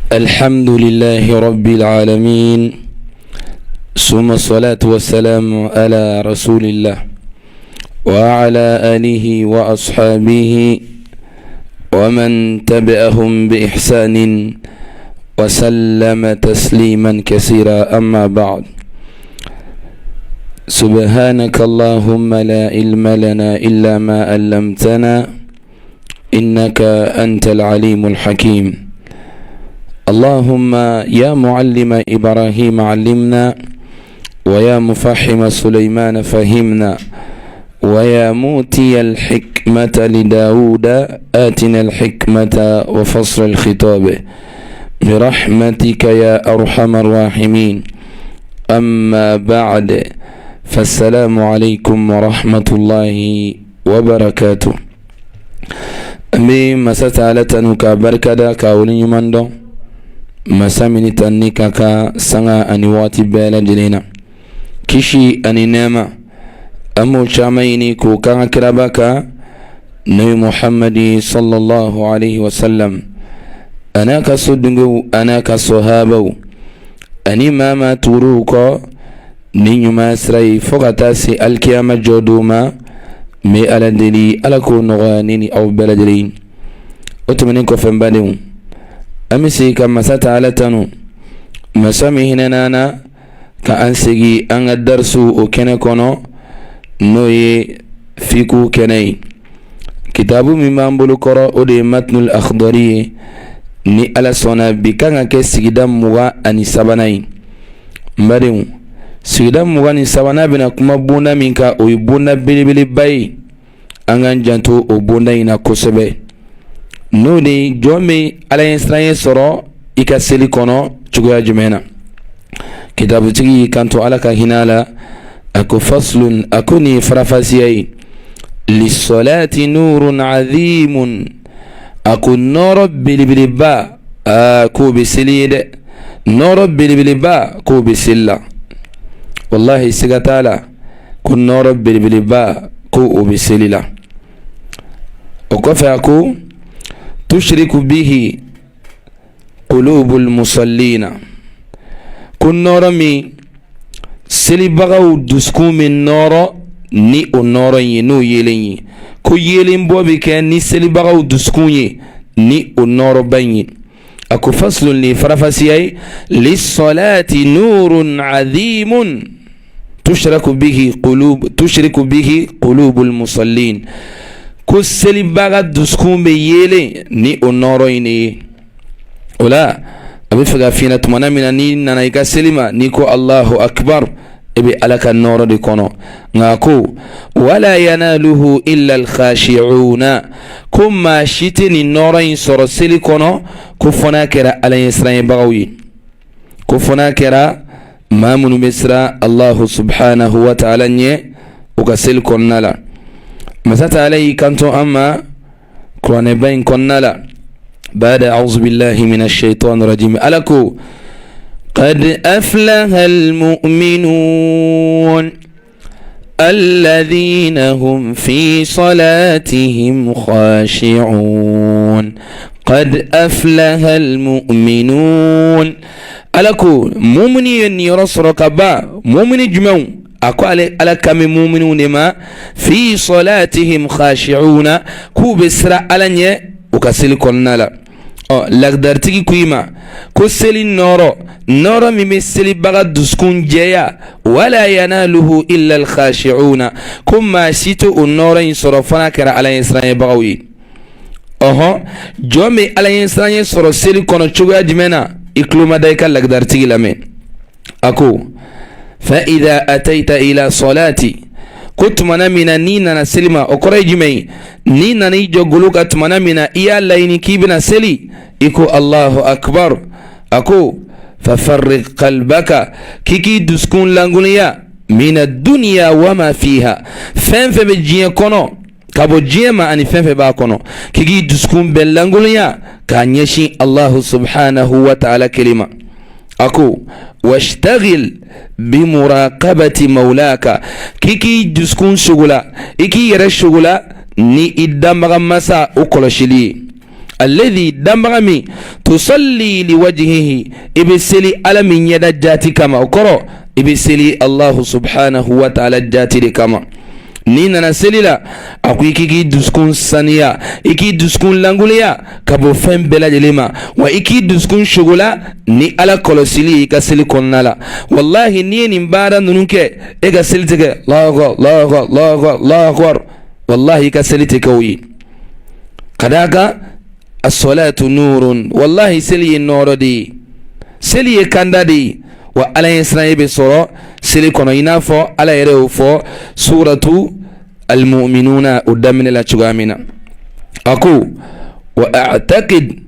الحمد لله رب العالمين، ثم الصلاة والسلام على رسول الله وعلى آله وأصحابه ومن تبعهم بإحسان وسلم تسليما كثيرا. أما بعد، سبحانك اللهم لا علم لنا إلا ما علمتنا إنك أنت العليم الحكيم. اللهم يا معلم إبراهيم علمنا، ويا مفهم سليمان فهمنا، ويا موتي الحكمة لداود آتنا الحكمة وفصل الخطاب برحمتك يا أرحم الراحمين. أما بعد، فالسلام عليكم ورحمة الله وبركاته. An bɛ masa Taala tanu ka barikada ka waleɲuman dɔn, masa min tanuni ka kan sanga ani waati bɛɛ lajɛlen na. Kisi ani nɛɛma, an b'o caman ɲini k'o k'an ka kiraba kan, n'o ye Muhamadi sallallahu alaihi wasallam, a n'a ka so dungew, a n'a ka sɔhabaw, ani maa maa tugur'u kɔ ni ɲuman sira ye fo ka taa se alikiyama jɔ don ma. N bɛ Ala deli, Ala k'o nɔgɔya ne ni aw bɛɛ lajɛlen. O tɛmɛnen kɔfɛ, n badenw, an bɛ segin ka masa Taala tanu, masa min hinɛna an na ka an segin an ka darisu o kɛnɛ kɔnɔ, n'o ye fiku kɛnɛ ye. Kitabu min b'an bolo kɔrɔ, o de ye Matnul Akhdari ye. Ni Ala sɔnna, bi kan ka kɛ sigida 23nan ye. N badenw, sigida 23nan bɛna kuma bonda min kan, o ye bonda belebeleba ye. An k'an janto o bonda in na kosɛbɛ, n'o de ye jɔn bɛ Ala ɲɛsiranɲɛ sɔrɔ i ka seli kɔnɔ cogoya jumɛn na. Kitabutigi y'i kanto, Ala ka hinɛ a la, a ko: faslun, a ko nin ye farafasiya ye, lisolati nurun azimun, a ko nɔɔrɔ belebeleba, aa, k'o bɛ seli ye dɛ. Nɔɔrɔ belebeleba, k'o bɛ seli la. Walahi, siga t'a la ko nɔɔrɔ belebeleba, ko o bɛ seli la. O kɔfɛ, a ko tushriku bihi qulubul musallina, ko nɔɔrɔ min selibagaw dusukun bɛ nɔɔrɔ ni o nɔɔrɔ in ye, n'o yeelen ye, ko yeelenbɔ bɛ kɛ ni selibagaw dusukun ye ni o nɔɔrɔba in ye. A ko faslun, ni farafasiya ye, lisolati nurun azimun tushriku bihi qulubul musallin, ko selibaga dusukun bɛ yeelen ni o nɔɔrɔ in de ye. O la, a bɛ fɛ ka f'i ɲɛna, tumana min na n'i nana i ka seli ma, n'i ko Allahu akbar, e bɛ Ala ka nɔɔrɔ de kɔnɔ. Nka ko wala yanaluhu illa alkhashi'una, ko maa si tɛ nin nɔɔrɔ in sɔrɔ seli kɔnɔ ko fo n'a kɛra Ala ɲɛsiranɲɛbagaw ye, ko fo n'a kɛra maa minnu bɛ siran Allahu subhanahu wa ta'ala ɲɛ u ka seli kɔnɔna la. Masa Taala y'i kanto an ma kuranɛba in kɔnɔna la, bada a'udhu billahi minash shaitani rajim, Ala ko: qad aflaha almu'minun alladhina hum fi salatihim khashi'un. Qad aflaha almu'minun, Ala ko mumini ye niyɔrɔ sɔrɔ ka ban. Mumini jumɛnw? A ko ale Ala kan bɛ muminw de ma, fi salatihim khashi'una, k'u bɛ siran Ala ɲɛ u ka seli kɔnɔna la. Ɔ, lagdaritigi ko i ma ko seli nɔɔrɔ, nɔɔrɔ min bɛ selibaga dusukun jɛya, wala yanaluhu illa alkhashi'una, ko maa si tɛ o nɔɔrɔ in sɔrɔ fo n'a kɛra Ala ɲɛsiranɲɛbagaw ye. Ɔhɔn, jɔn bɛ Ala ɲɛsiranɲɛ sɔrɔ seli kɔnɔ cogoya jumɛn na? I tulo ma da, i ka lagdaritigi lamɛn. A ko fa idha ataita ila salati, ko tumana min na n'i nana seli ma, o kɔrɔ ye jumɛn ye? N'i nana i jɔ golo kan tumana min na i y'a laɲini k'i bɛna seli, i ko Allahu akbar, a ko fafarrig qalbaka, k'i k'i dusukun lankolonya, mina duniya wa ma fiha, fɛn fɛn bɛ diɲɛ kɔnɔ, ka bɔ diɲɛ ma ani fɛn fɛn b'a kɔnɔ, k'i k'i dusukun bɛɛ lankolonya k'a ɲɛsin Allahu subhanahu wa ta'ala kelen ma. A ko washtagil bimuraqabati maulaka, k'i k'i dusukun sogola, i k'i yɛrɛ sogola ni i danbaga masa o kɔlɔsili ye. Alladhi, danbaga min, tusalli liwajhihi, i bɛ seli Ala min ɲɛda jaati kama. O kɔrɔ, i bɛ seli Allahu subhanahu wa ta'ala jaati de kama. N'i nana seli la, a ko i k'i k'i dusukun saniya, i k'i dusukun lankolonya ka bɔ fɛn bɛɛ lajɛlen ma, wa i k'i dusukun sogola ni Ala kɔlɔsili ye i ka seli kɔnɔna la. Walahi, n'i ye nin baara ninnu kɛ, e ka seli tɛ kɛ Allahu akbar, Allahu akbar, Allahu akbar, Allahu akbar. Walahi, i ka seli tɛ kɛ o ye, ka d'a kan as-salatu nurun. Walahi, seli ye nɔɔrɔ de ye, seli ye kanda de ye, wa Ala ɲɛ siran bɛ sɔrɔ seli kɔnɔ, i n'a fɔ Ala yɛrɛ y'o fɔ suratu al-mu'minuna o daminɛ la cogoya min na. A ko wa a'taqid,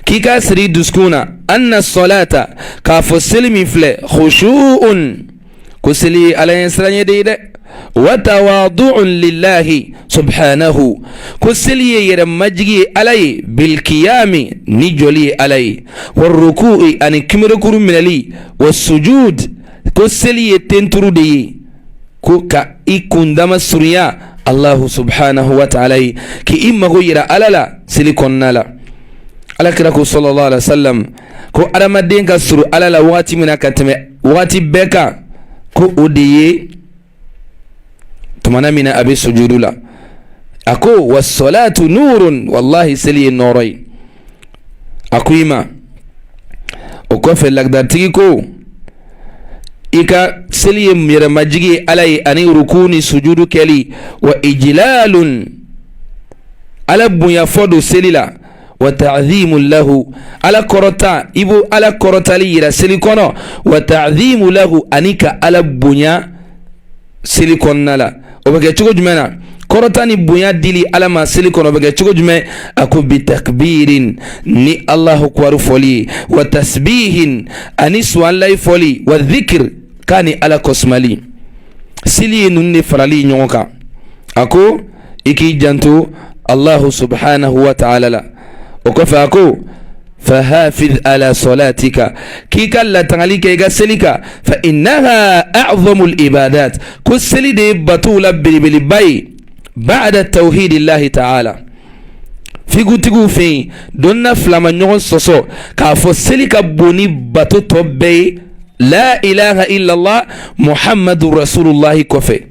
k'i k'a siri i dusukun na, anna salata, k'a fɔ seli min filɛ, khushu'un, ko seli ye Ala ɲɛ siran de ye dɛ, wa tawadu'un lillahi subhanahu, ko seli ye yɛrɛ majigi ye Ala ye, bilkiyami, ni jɔli ye Ala ye, wa ruku'i, ani kimerekuru minɛli, wa sujud, ko seli ye tenturu de ye, ko ka i kundama surunya Allahu subhanahu wa ta'ala ye, k'i mago yira Ala la seli kɔnɔna la. Ala kira ko sallallahu alaihi wasallam ko adamaden ka surun Ala la wagati min na ka tɛmɛ wagati bɛɛ kan, ko o de ye tumana min na a bɛ sujudu la. A ko wasalatu nurun, wallahi, seli ye nɔɔrɔ ye. A ko i ma, o kɔfɛ lagdaritigi ko i ka seli ye yɛrɛmajigi ye Ala ye, ani ruku ni sujudu kɛli, wa ijlalun, Ala bonya fɔ don seli la, wa ta'dhimu lahu, Ala kɔrɔta, i b'o Ala kɔrɔtali yira seli kɔnɔ, wa ta'dhimu lahu, ani ka Ala bonya seli kɔnɔna la. O bɛ kɛ cogo jumɛn na? Kɔrɔta ni bonya dili Ala ma seli kɔnɔ, o bɛ kɛ cogo jumɛn? A ko bi takbirin, ni Allahu akbar fɔli ye, wa tasbihin, ani suwalayi fɔli, wa dhikr, k'a ni Ala kɔsumali. Seli ye ninnu de farali ɲɔgɔn kan. A ko i k'i janto Allahu subhanahu wa ta'ala la. O kɔfɛ a ko fahafiz ala salatika, k'i ka latangali kɛ i ka seli kan, fa innaha a'zamul ibadat, ko seli de ye batow la belebeleba ye, ba'da tawhidillahi ta'ala. Figutigiw fɛ yen, dɔnna fila ma ɲɔgɔn sɔsɔ k'a fɔ seli ka bon ni bato tɔ bɛɛ ye, la ilaha illallah muhammadu rasulullahi kɔfɛ.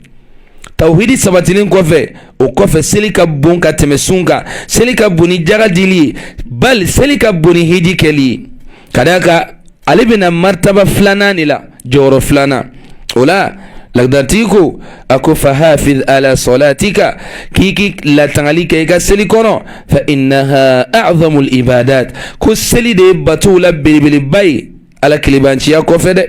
Tawhidi sabatilen kɔfɛ, o kɔfɛ seli ka bon ka tɛmɛ sun kan, seli ka bon ni jaga dili ye, bali seli ka bon ni hiji kɛli ye, ka d'a kan ale bɛna martaba filanan de la, jɔyɔrɔ filanan. O la lagdaritigi ko, a ko fahafiz ala salatika, k'i k'i latangali kɛ i ka seli kɔnɔ, fa innaha a'zamul ibadat, ko seli de ye batow la belebeleba ye Ala kelebanciya kɔfɛ dɛ.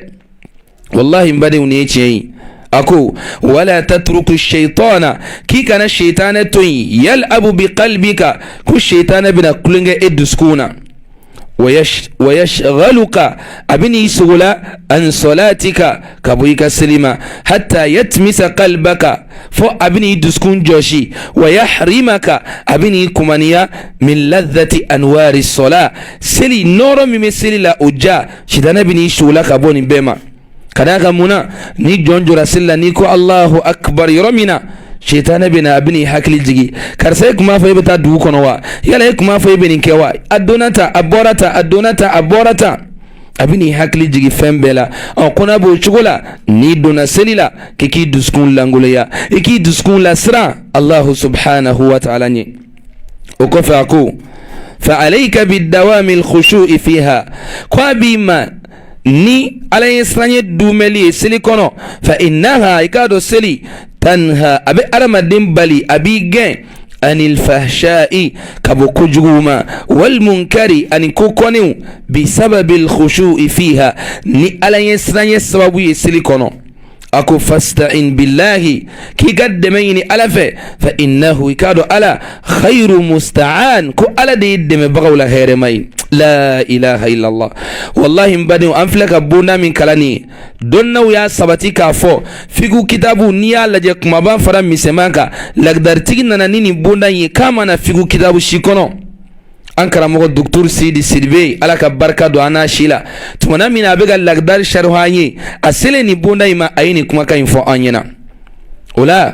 Wallahi n badenw, nin ye tiɲɛ ye. A ko wala tatruku shaitana, k'i kana shaitanɛ to yen, yal'abu bi qalbika, ko shaitanɛ bɛna tulonkɛ e dusukun na, wa yashghaluka, a bɛn'i sogola, an salatika, ka bɔ i ka seli ma, hatta yatmisa qalbaka, fo a bɛn'i dusukun jɔsi, wa yahrimaka, a bɛn'i kumaniya, min ladhati anwari sɔla, seli nɔɔrɔ min bɛ seli la, o ja, sitanɛ bɛn'i sogola ka bɔ nin bɛɛ ma. Ka d'a kan mun na? Ni jɔn jɔra seli la, n'i ko Allahu akbar yɔrɔ min na, sitanɛ bɛna, a bɛn'i hakili jigin: karisa, e tun b'a fɔ e bɛ taa dugu kɔnɔ wa? Yala e tun b'a fɔ e bɛ nin kɛ wa? A donna tan, a bɔra tan, a donna tan, a bɔra tan. A bɛn'i hakili jigin fɛn bɛɛ la. Ɔ, ko n'a b'o cogo la, n'i donna seli la, k'i k'i dusukun lankolonya, i k'i dusukun lasiran Allahu subhanahu wa ta'ala ɲɛ. O kɔfɛ a ko fa alayka bidawami alkhushu'i fiha, ko a b'i ma ni Ala ɲɛ siranɲɛ dumɛli ye seli kɔnɔ, fa innaha, i k'a dɔn seli, tanha, a bɛ adamaden bali, a b'i gɛn, anil fahsha'i, ka bɔ kojuguw ma, wal munkari, ani ko kɔniw, bi sababil khushu'i fiha, ni Ala ɲɛ siranɲɛ sababu ye seli kɔnɔ. A ko fasta'in billahi, k'i ka dɛmɛ ɲini Ala fɛ, fa innahu, i k'a dɔn Ala, khayru musta'an, ko Ala de ye dɛmɛbagaw la hɛrɛma ye. La ilaha illallah. Wallahi n badenw, an filɛ ka bonda min kalan nin ye, dɔnnaw y'a sabati k'a fɔ figu kitabu, n'i y'a lajɛ kumaba fara misɛnman kan, lagdaritigi nana ni nin bonda in ye k'a ma na figu kitabu si kɔnɔ. An karamɔgɔ docteur Sidi Sidibe, Ala ka barika don an n'a si la, tumana min na a bɛ ka lagdari sarihu an ye, a selen nin bonda in ma, a ye nin kumakan in fɔ an ɲɛna. O la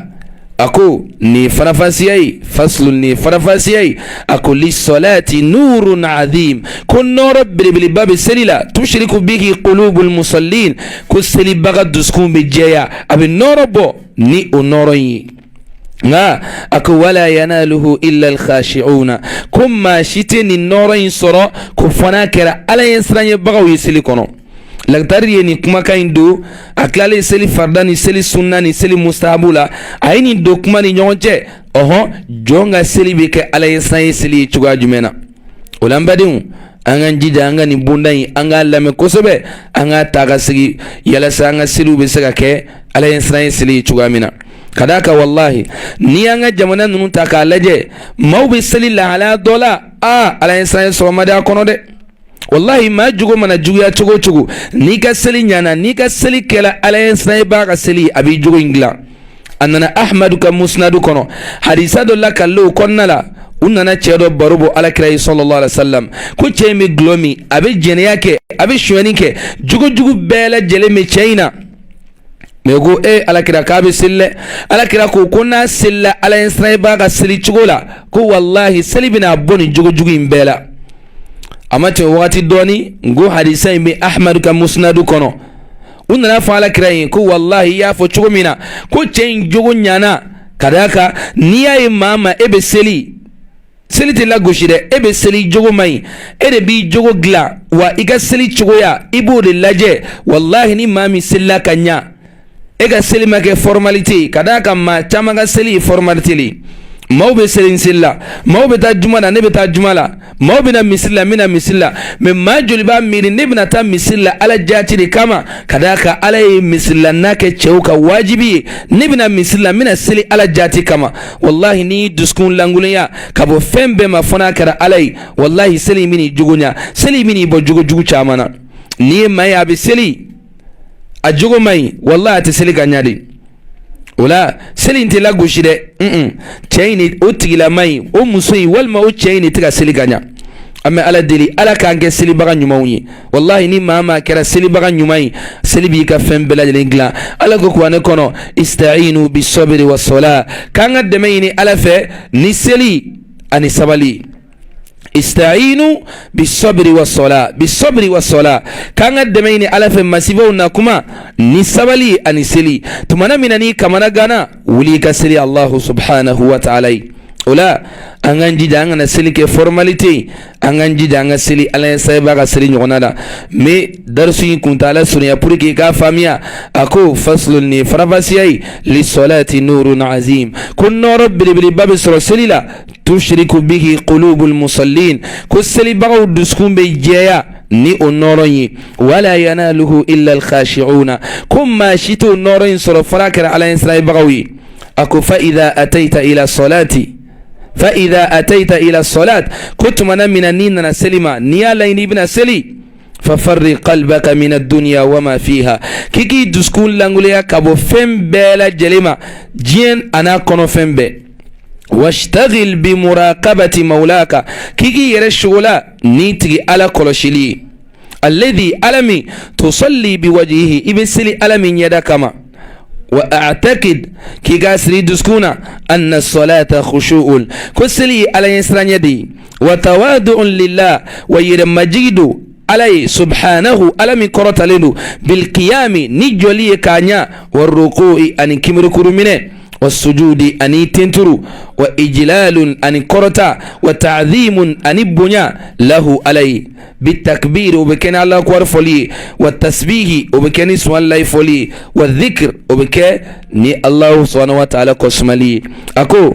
A ko nin farafasiya ye, faslu, nin farafasiya ye. A ko lisolati nurun azim, ko nɔɔrɔ belebeleba bɛ seli la. Tushiriku bihi qulubul musallin, ko selibaga dusukun bɛ jɛya, a bɛ nɔɔrɔ bɔ ni o nɔɔrɔ in ye. Nka a ko wala yanaluhu illa alkhashi'una, ko maa si tɛ nin nɔɔrɔ in sɔrɔ ko fo n'a kɛra Ala ɲɛsiranyɛbagaw ye seli kɔnɔ. Lakitari ye nin kumakan in don a tilalen seli farida ni seli sunna ni seli mustahabu la. A ye nin don kuma ni ɲɔgɔn cɛ. Ɔhɔn, jɔn ka seli bɛ kɛ Ala ɲɛsiranɲɛ seli ye cogoya jumɛn na? O la, an badenw, an k'an jija an ka nin bonda in, an k'a lamɛn kosɛbɛ, an k'a ta ka sigi yalasa an ka seliw bɛ se ka kɛ Ala ɲɛsiranɲɛ seli ye cogoya min na. Ka d'a kan, walahi, n'i y'an ka jamana ninnu ta k'a lajɛ, maaw bɛ seli lahalaya dɔ la, aa, Ala ɲɛsiranɲɛ sɔrɔ man di a kɔnɔ dɛ. Walahi, maa jogo mana juguya cogo o cogo, n'i ka seli ɲana, n'i ka seli kɛla Ala ɲɛsiranɲɛbaa ka seli, a b'i jogo in dilan. A nana Ahmadu ka Musnadu kɔnɔ, hadisa dɔ lakalilen o kɔnɔna la. U nana cɛ dɔ baro bɔ Alakira ye sallallahu alaihi wasallam, ko cɛ in bɛ dɔlɔ min, a bɛ jɛnɛya kɛ, a bɛ sonyɛni kɛ, jogojugu bɛɛ lajɛlen bɛ cɛ in na. Mais ko e Alakira, k'a bɛ seli dɛ. Alakira ko n'a selila Ala ɲɛsiranɲɛbaa ka seli cogo la, ko walahi, seli bɛna bɔ nin jogojugu in bɛɛ la. A ma tɛmɛ wagati dɔɔni, n ko hadisa in bɛ Ahmadu ka Musnadu kɔnɔ. U nana fɔ Alakira ye ko walahi, i y'a fɔ cogo min na, ko cɛ in jogo ɲana. Ka d'a kan, n'i y'a ye maa ma, e bɛ seli, seli tɛ lagosi dɛ, e bɛ seli, jogo man ɲi, e de b'i jogo dilan wa i ka seli cogoya, i b'o de lajɛ. Walahi, ni maa min selila ka ɲa, e ka seli ma kɛ formalité ye. Ka d'a kan, maa caman ka seli ye formalité le ye. Maaw bɛ seli, n seli la. Maaw bɛ taa juma la, ne bɛ taa juma la. Maaw bɛ na misiri la, n bɛ na misiri la. Mais maa joli b'a miiri ne bɛna taa misiri la Ala jaati de kama? Ka d'a kan, Ala ye misiri la n'a kɛ cɛw ka wajibi ye, ne bɛna misiri la, n bɛna seli Ala jaati kama. Walahi, n'i dusukun lankolonya ka bɔ fɛn bɛɛ ma fo n'a kɛra Ala ye, walahi, seli in bɛn'i jogo ɲa, seli in bɛn'i bɔ jogo jugu caman na. N'i ye maa ye a bɛ seli, a jogo man ɲi, walahi, a tɛ seli ka ɲa de. O la, seli in tɛ lagosi dɛ. Cɛ in, o tigilama in, o muso in, walima o cɛ in de tɛ ka seli ka ɲa. An bɛ Ala deli, Ala k'an kɛ selibaga ɲumanw ye. Walahi, ni maa maa kɛra selibaga ɲuman ye, seli b'i ka fɛn bɛɛ lajɛlen dilan. Ala ko kuranɛ kɔnɔ: istainu bisabiri wa sɔla, k'an ka dɛmɛ ɲini Ala fɛ ni seli ani sabali. Istainu bisabiri wa sɔla, bisabiri wa sɔla, k'an ka dɛmɛ ɲini Ala fɛ masibaw na kuma ni sabali ani seli. Tumana min na n'i kamana ganna, wuli i ka seli Allahu subhanahu wa ta'ala ye. O la, an k'an jija, an kana seli kɛ formalité, an k'an jija an ka seli Ala ɲɛsiranɲɛbaa ka seli ɲɔgɔnna la. Mais darisu in kuntaala surunya pour que i k'a faamuya. A ko faslun, ni farafasiya ye, lisolati nurun azim, ko nɔɔrɔ belebeleba bɛ sɔrɔ seli la. Tushriku bihi qulubul musallin, ko selibagaw dusukun bɛ jɛya ni o nɔɔrɔ ye. Wala yanaluhu illa alkhashi'una, ko maa si t'o nɔɔrɔ in sɔrɔ fo n'a kɛra Ala ɲɛsiranɲɛbagaw ye. A ko fa idha ataita ila salati, fa idha ataita ila salat, ko tumana min na n'i nana seli ma, n'i y'a laɲini i bɛna seli, fafarri qalbaka min ad-dunya wa ma fiha, k'i k'i dusukun lankolonya ka bɔ fɛn bɛɛ lajɛlen ma, diɲɛ an'a kɔnɔfɛn bɛɛ. Washtagil bi muraqabati maulaka, k'i k'i yɛrɛ sogola n'i tigi Ala kɔlɔsili ye. Alladhi, Ala min, tusalli bi wajhihi, i bɛ seli Ala min ɲɛda kama. Wa a'taqid, k'i k'a siri dusukun na, anna salata khushu'un, ko seli ye Ala ɲɛsiranɲɛ de ye. Wa tawadu'un lillah, wa yɛrɛmajigi don Ala ye, subhanahu, Ala min kɔrɔtalen don. Bilkiyami, ni jɔli ye k'a ɲa, wa ruku'i, ani kimirikuru minɛ, wa sujudi, ani tenturu, wa ijlalun, ani kɔrɔta, wa ta'dhimun, ani bonya, lahu, Ala ye. Bitakbir, o bɛ kɛ ni Ala kuwari fɔli ye, wa tasbihi, o bɛ kɛ ni subhanallahi fɔli ye, wa dhikr, o bɛ kɛ ni Allahu subhanahu wa ta'ala kɔsumali ye. A ko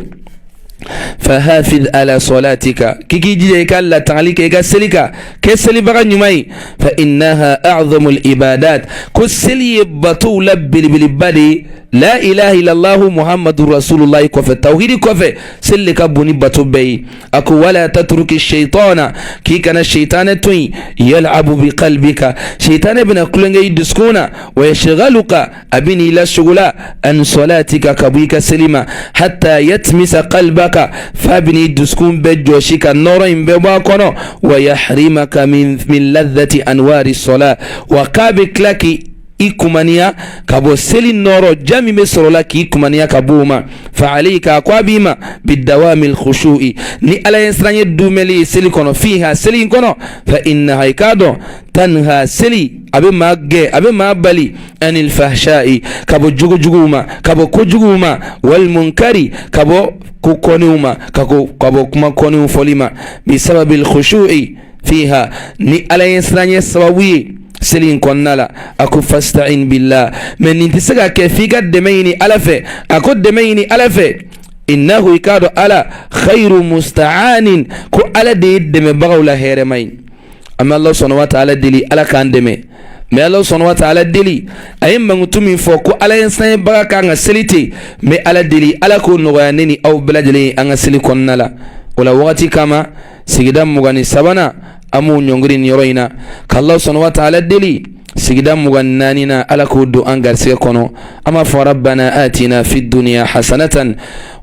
fahafiz ala solatika, k'i k'i jija i ka latangali kɛ i ka seli kan, kɛ selibaga ɲuman ye. Fa innaha a'zamu ibadat, ko seli ye batow la belebeleba de ye. La ilaha illallahu Muhammadu rasulullahi kɔfɛ, tawhidi kɔfɛ, seli de ka bon ni bato bɛɛ ye. A ko wala tatruki shaitana, k'i kana shaitanɛ to yen, yal'abu bi qalbika, shaitanɛ bɛna tulonkɛ i dusukun na, wa yashghaluka, a bɛn'i lasogola, an solatika, ka bɔ i ka seli ma, hatta yatmisa qalbaka, f'a bɛn'i dusukun bɛɛ jɔsi ka nɔɔrɔ in bɛɛ bɔ a kɔnɔ, wa yahrimaka min ladhati anwari sola, wa k'a bɛ tila k'i i kumaniya ka bɔ seli nɔɔrɔ ja min bɛ sɔrɔ la k'i kumaniya ka bɔ o ma. Fa alayka, a ko a b'i ma, bidawamil khushu'i, ni Ala ɲɛ siranɲɛ dumɛli ye seli kɔnɔ, fiha, seli in kɔnɔ. Fa innaha, i k'a dɔn, tanha, seli a bɛ maa gɛn, a bɛ maa bali, anil fahsha'i, ka bɔ jogojuguw ma, ka bɔ kojuguw ma, wal munkari, ka bɔ ko kɔniw ma, ka bɔ kuma kɔniw fɔli ma, bisababil khushu'i fiha, ni Ala ɲɛ siranɲɛ sababu ye seli in kɔnɔna la. A ko fasta'in billah, mɛ nin tɛ se ka kɛ f'i ka dɛmɛ ɲini Ala fɛ. A ko dɛmɛ ɲini Ala fɛ, innahu, i k'a dɔn Ala, khayru musta'anin, ko Ala de ye dɛmɛbagaw la hɛrɛma ye. An bɛ Ala subhanahu wa ta'ala deli, Ala k'an dɛmɛ. N bɛ Ala subhanahu wa ta'ala deli, a ye mankutu min fɔ ko Ala ɲɛsiranɲɛbaga kan ka seli ten, n bɛ Ala deli, Ala k'o nɔgɔya ne ni aw bɛɛ lajɛlen ye an ka seli kɔnɔna la. O la wagati kama, sigida 23nan, an b'o ɲɔngiri nin yɔrɔ in na, k'Ala subhanahu wa ta'ala deli, sigida 24nan, Ala k'o don an garisɛgɛ kɔnɔ. An b'a fɔ rabbana atina fi dunya hasanatan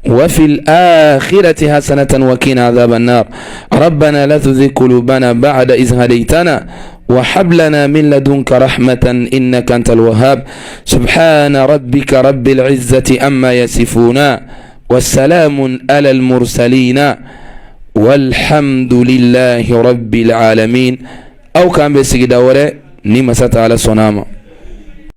wa fil akhirati hasanatan wa qina adhaban nar. Rabbana la tuzigh qulubana ba'da idh hadaytana wa hab lana min ladunka rahmatan innaka antal wahhab. Subhana rabbika rabbil izzati amma yasifuna wa salamun alal mursalina walhamdulillahi rabbil alamin. Aw k'an bɛ sigida wɛrɛ ni masa ta'ala sɔnna a ma.